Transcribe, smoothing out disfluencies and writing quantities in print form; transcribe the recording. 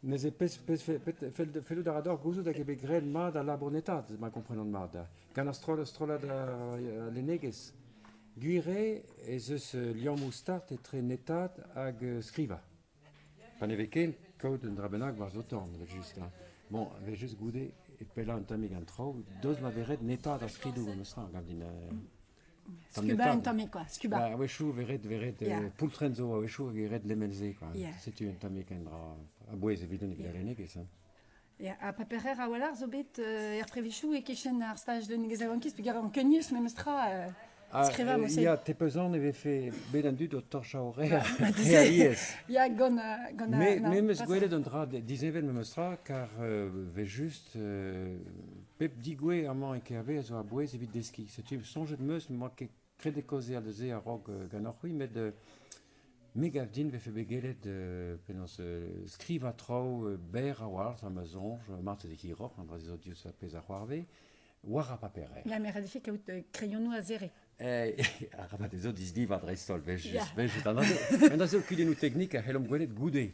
Neuze pezh, pezh fellout a ra deoc'h gouzout hag eo bet graet mat al labour netaat, ma komprenan mat. Gant ar strollad lennegezh. Gwir eo ez eus liammoù start etre netaat hag skrivañ. Pa ne vez ken kaout un dra bennak war zo torn evel-just. Bon, evel-just goude e pellañ un tammig an traoù, daoust ma vez ret netaat ar skridoù memes tra, gav din. Skubañ un tammig quoi, skubañ. Ba, a-wechoù 'vez ret poultrenn zo a-wechoù hag eo ret lemel se quoi. Setu un tammig un dra a-bouez evidon evit al lennegezh. Hein. Ya, ha paperer a-walc'h zo bet er prevezioù e-kichen ar staj lennegezh yaouankiz peogwir ankenius memes tra skrivañ mod-se. Ya, te peus aon e vefe bet an dud o torchañ o re re alies. Ya, gant Me 'm eus gwelet un dra disheñvel memes tra, kar 'vez just pep digouezh amañ e Kerbe a zo a-bouez evit deskiñ. Setu soñjet 'm eus 'moa ket kredet kaozeal da se a-raok ganeoc'h-c'hwi, met me 'gav din 'vefe bet gellet penaos skrivañ traoù berr a-walc'h, ma soñj, marteze hiroc'h, an dra-se zo diouzh ar pezh a c'hoarvez, war ar paper. Ya, met ret e kaout kreionoù a-zere. Arabat eo dislivañ dreist-holl, 'vel just. An dra-se zo kudennoù teknik a c'hellomp gwelet goude.